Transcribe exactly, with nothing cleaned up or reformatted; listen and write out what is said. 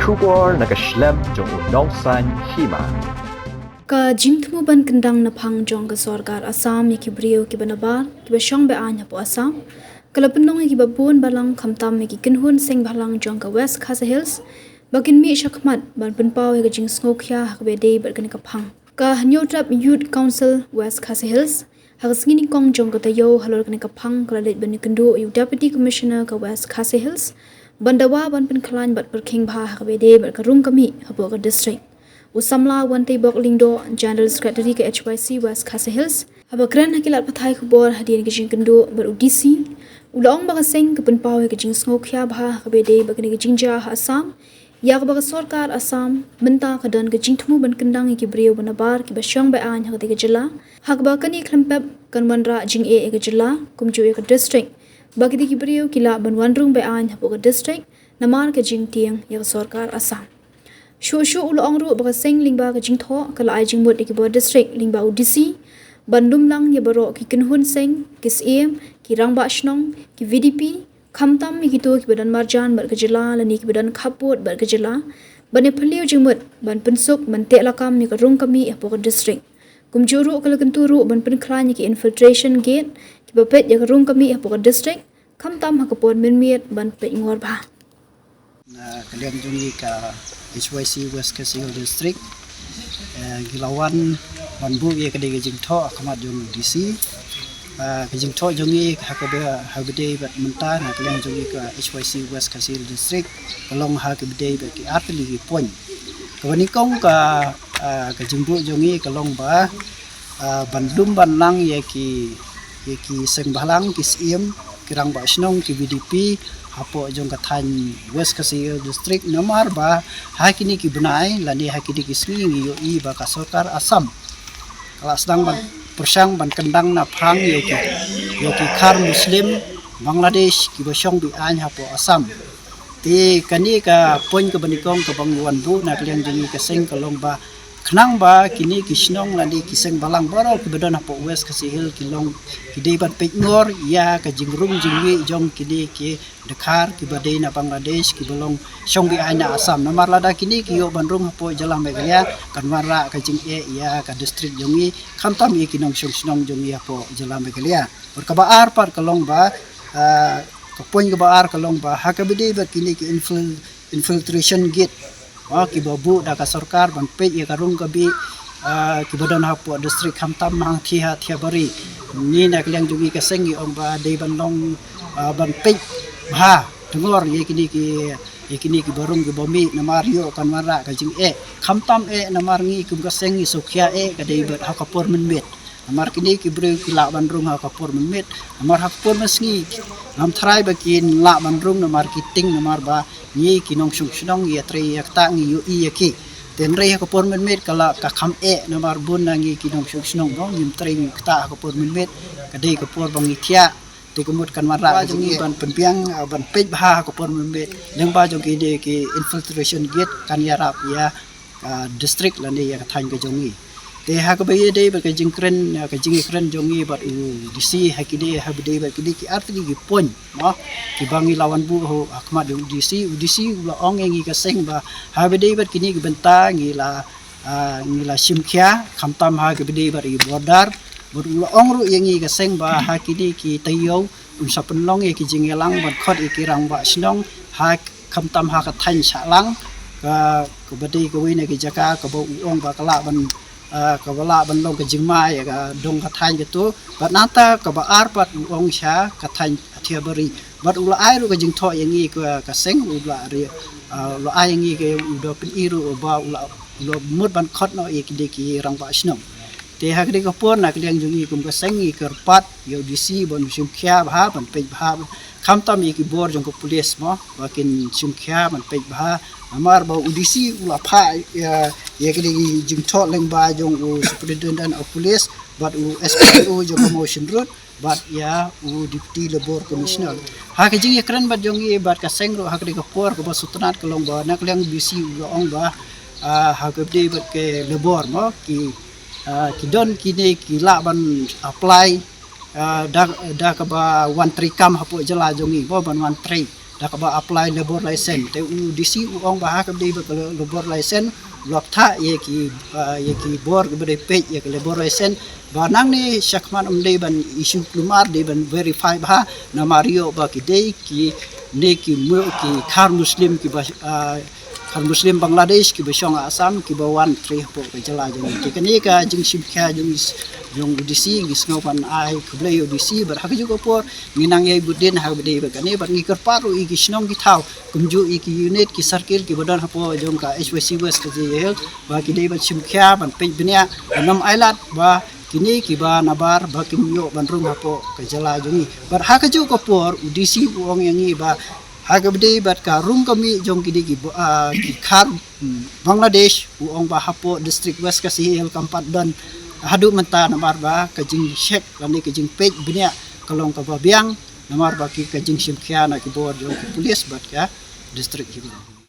Khubor na ka shlem jong u Nongsaiñ Hima. Ka jingthmu ban kyndang na phang jong ka sorkar Assam ïa ki briew kiba nabar kiba shong be-aiñ hapoh Assam ka la pynlong ïa kiba bun balang, khamtam ïa ki kynhun seng bhalang jong ka West Khasi Hills, ba kin mih shakhmat ban pynpaw ïa ka jingsngewkhia ha kaba ïadei bad kane ka phang. Ka Hynñiewtrep Youth Council West Khasi Hills ha ka sngi nyngkong jong ka taïew halor kane ka phang ka la leit ban ïakynduh ïa u Deputy Commissioner ka West Khasi Hills ban dawa ban pynkhlaiñ bad pyrkhing bha ha kaba ïadei bad ka rung ka mih hapoh ka district. U samla Wanteibok Lyngdoh, General Secretary ka H Y C West Khasi Hills, haba kren ha ki lad pathai khubor hadien ka jingkynduh bad u D C, u la ong ba ka seng ka pynpaw ïa ka jingsngewkhia bha ha kaba ïadei bad kane ka jingjia ha Assam, ïa kaba ka sorkar Assam mynta ka don ka jingthmu ban kyndang ïa ki briew ba nabar kiba shong be-aiñ ha katei ka jylla, ha kaba kane khlem pep kan wanrah jingeh ïa ka jylla kumjuh ïa ka district, ba kitei ki briew ki lah ban wan rung be-aiñ hapoh ka district namar ka jingtieng ïa ka sorkar Assam. Shuh shuh u la ong ruh ba ka seng lyngba ka jingthoh ka la ai jingmut ïa ki bor district lyngba u D C ban lum lang ïa baroh ki kynhun seng, ki syiem, ki rangbah shnong, ki V D P, khamtam ïa kito kiba don marjan bad ka jylla lane kiba don khappud bad ka jylla, ban ïa phylliew jingmut ban pynsuk ban teh lakam ïa ka rung ka mih hapoh ka district, kumjuh ruh ka la kyntu ruh ban pynkhlaiñ ïa ki infiltration gate kiba peit ïa ka rung ka mih hapoh ka district, khamtam ha ka por mynmiet ban peit ngor bha. Na ka liang jong ngi ka H Y C West Khasi Hills District, eh, ngi la wan ban buh ïa ka dei ka jingthoh ha khmat jong D C. Ah, ka jingthoh jong ngi ha kaba, ha kaba dei bad mynta na ka liang jong ngi ka H Y C West Khasi Hills District ka long ha kaba dei bad ki artylli ki point. Kaba nyngkong ka, ah, ka jingbuh jong ngi ka long ba, ah, ban lum ban lang ïa ki, ïa ki seng bhalang, ki syiem, ki rangbah shnong, ki V D P hapoh jong ka thaiñ West Khasi Hills District, namar ba ha kine ki bnai lane ha kine ki sngi ngi ïohi ba ka sorkar Assam ka la sdang ban pyrshang ban kyndang na phang ïa ki, ïa ki khar Muslim, Bangladesh kiba shong be-aiñ hapoh Assam. Te kane ka point kaba nyngkong kaba ngi wan buh na ka liang jong ngi ka seng ka long ba khnang ba kine ki shnong lane ki seng bhalang baroh kiba don hapoh West Khasi Hills ki long ki dei ban peit ngor ïa ka jingrung jingmih jong kine ki dkhar kiba dei na Bangladesh kiba long shong be-aiñ na Assam. Namar lada kine ki ïoh ban rung hapoh jylla Meghalaya kan wanrah ka jingeh ïa ka district jong ngi, khamtam ïa ki nongshong shnong jong ngi hapoh jylla Meghalaya. Bad kaba ar pat ka long ba, ah, ka point kaba ar ka long ba ha kaba dei bad kine ki infil-, infiltration gate, ah, kiba buh da ka sorkar ban peit ïa ka rung ka mih, ah, kiba don hapoh district, khamtam hangthie ha Thiabari. Ngi na ka liang jong ngi ka seng ngi ong ba dei ban long, ah, ban peit bha tngor ïa kine ki, ïa kine kiba rung kiba mih, namar ïoh kan wanrah ka jingeh. Khamtam eh namar ngi kum ka seng ngi sngewkhia eh ka dei bad ha ka por mynmiet. Namar kine ki briew ki lah ban rung ha ka por mynmiet, namar ha ka por mynsngi ngam tharai ba kin lah ban rung namar ki tieng, namar ba ngi ki nongshong shnong ïatrei ïa kata, ngi ïohi ïa ki. Te hynrei ha ka por mynmiet ka la ka kham eh namar bun na ngi ki nongshong shnong ba ngim trei ïa kata ha ka por mynmiet, ka dei ka por ba ngi thiah. Te ka mut kan wanrah jong ngi ban pynbiang, ah, ban peit bha ha ka por mynmiet lyngba jong kine ki infiltration gate kan ïarap ïa ka district lane ïa ka thaiñ ka jong ngi. Te ha kaba ïadei bad ka jingkren, ah, ka jingïakren jong ngi bad u D C ha kine, ha ba dei bad kine ki artylli ki point, mo, kiba ngi la wan buh ha khmat jong u D C. U D C u la ong ïa ngi ka seng ba ha ba dei bad kine ki bynta ngi la, ah, ngi la shim khia, khamtam ha kaba dei bad ïa ki border. Bad u la ong ruh ïa ngi ka seng ba ha kine ki taïew un sa pynlong ïa ki jingïalang ban khot ïa ki rangbah shnong ha, khamtam ha ka thaiñ Shahlang, ka, kaba dei kawei na ki jaka kaba u ong ba ka lah ban, ah, kaba lah ban long ka jingma ïa ka dong ka thaiñ kato. Bad nangta kaba ar pat u ong sha ka thaiñ Thiabari. Bad u la ai ruh ka jingthoh ïa ngi ka, ka seng, u la ri, ah, u la ai ïa ngi ka, u da pyni ruh ba u la, u la mut ban khot noh ïa kine ki rangbah shnong. Te ha kane ka por na ka liang jong ngi kum ka seng ngi kyrpad ïa u D C ban shim khia bha, ban peit bha, khamtam ïa ki bor jong ka pulis, mo, ba kin shim khia ban peit bha. Namar ba u D C u la phah ïa, ïa kine ki jingthoh lyngba jong u Superintendent of Police bad u S P O jong ka Mawshynrut bad ïa u Deputy Labour Commissioner. Ha ka jingïakren bad jong ngi bad ka seng ruh ha kane ka por, kaba sngewtynnat ka long ba na ka liang u D C u la ong ba, ah, ha kaba dei bad ka labour, mo, ki, ah, ki don kine ki lah ban apply, ah, da, da kaba wan treikam hapoh jylla jong ngi, mo, ban wan trei. da kaba apply labour license. Te u D C u ong ba ha kaba dei ba ka labour license, u la ktah ïa ki, ah, ïa ki bor kiba dei peit ïa ka labour license. Ba nangne shakhmat ym dei ban issue kulmar, dei ban verify bha, namar ïoh ba ki dei kine ki mu-, ki khar Muslim kiba, ah, khar Muslim Bangladesh kiba shong ha Assam kiba wan trei hapoh ka jylla jong ngi. Te kane ka jingshim khia jong, jong u D C, ngi sngew ban ai khublei ïa u D C, bad ha kajuh ka por ngi nang ïai bud dien ha kaba dei bad kane, bad ngi kyrpad ruh ïa ki shnong ki thaw, kumjuh ïa ki unit, ki circle kiba don hapoh jong ka H Y C West Khasi Hills, ba ki dei ban shim khia, ban peit bniah, ban ym ailad ba kine kiba nabar ba kim ïoh ban rung hapoh ka jylla jong ngi. Bad ha kajuh ka por u D C u ong ïa ngi ba ha kaba dei bad ka rung ka mih jong kine ki bo-, ah, ki khar, hmm, Bangladesh, u ong ba hapoh district West Khasi Hills kam pat don haduh mynta, namar ba ka jingcheck lane ka jingpeit bniah ka long kaba biang, namar ba ki, ka jingshim khia na ki bor jong ki police bad ka district hi.